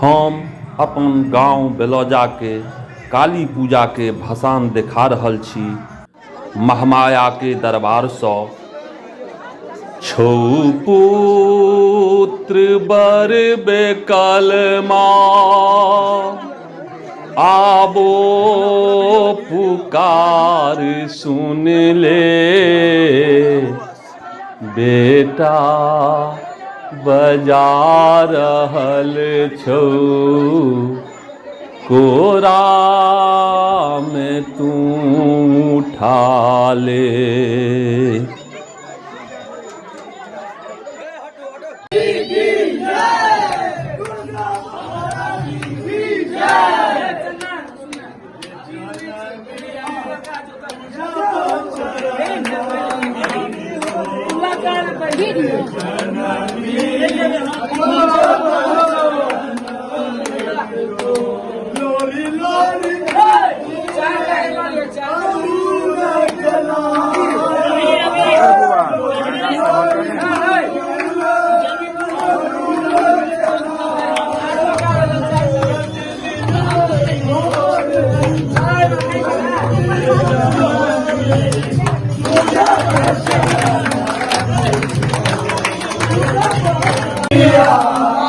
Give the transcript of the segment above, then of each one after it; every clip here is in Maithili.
हम अपन गाँव बेलौजाके काली पूजाके भसान देखा रहल छी महामायाके दरबारसँ। छौ पुत्र बर बेकल माँ आबो पुकार सुन ले बेटा बजा रहल छौ कोरामे तू उठा ले।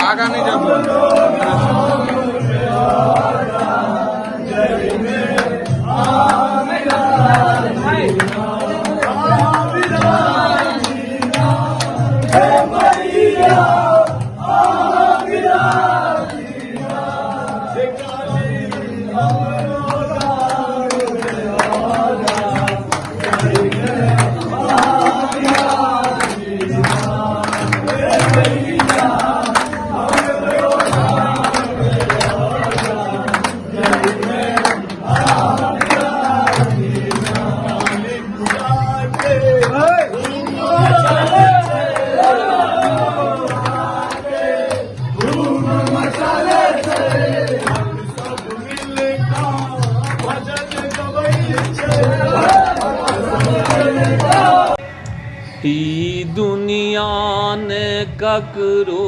आगा नहीं जाबो। ई दुनिया ने ककरो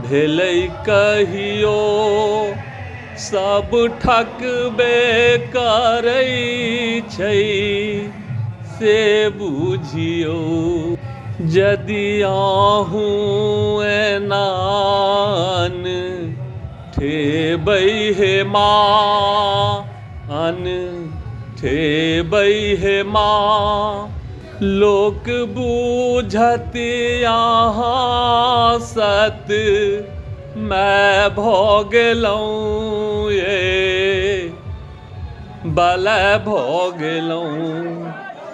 भेलै कहियो, सब ठकबे करै छै से बुझियौ। यदि अहूँ एना ठेबै हे माँ, अन ठेबै हे माँ, लोक बूझत अहाँ सत मैं भऽ गेलहुँ ये, बलय भऽ गेलहुँ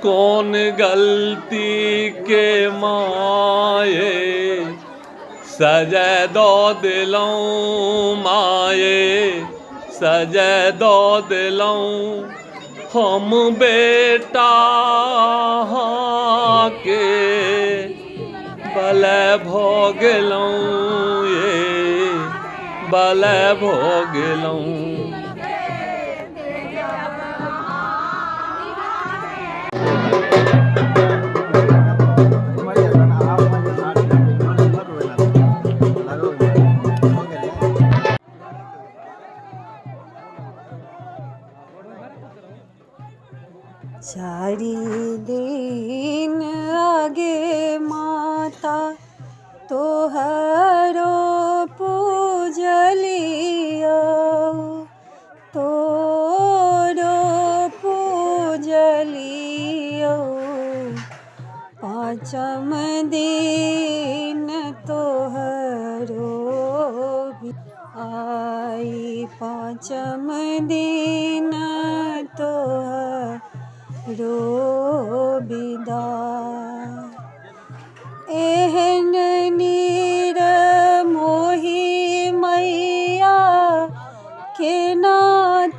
कोन गलतीके माये, सजय दऽ देलहुँ माये, सजय दऽ देलहुँ हम बेटा अहाँके, बलय भऽ गेलहुँ ये, बलय भऽ गेलहुँ। चारि दिन आगे माता तोहरो पूजलियौ, तोरो पूजलियौ, पाँचम दिन तोहरो आई, पाँचम दिन तोहरो विदा। एहन नीर मोही मैया केना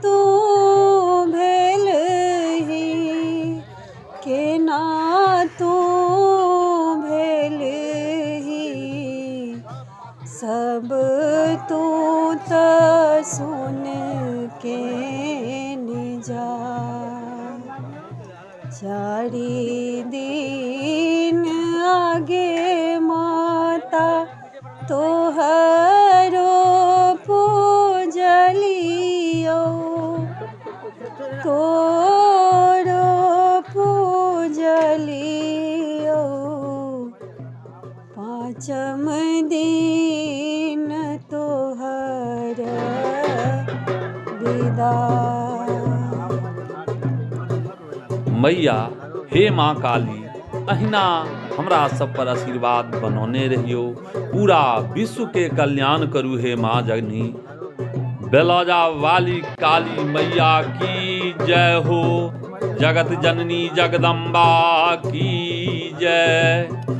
तू भेलही, केना तू भेलही, सब तू तऽ सुन के जा। चारि दिन आगे माता तोहरो पाँचम दिन तोहर विदा। मैया हे माँ काली, अहिना हमरा सब पर आशीर्वाद बनौने रहियौ, पूरा विश्व के कल्याण करू हे माँ जननी। बेलौजा वाली काली मैया की जय हो, जगत जननी जगदम्बा की जय।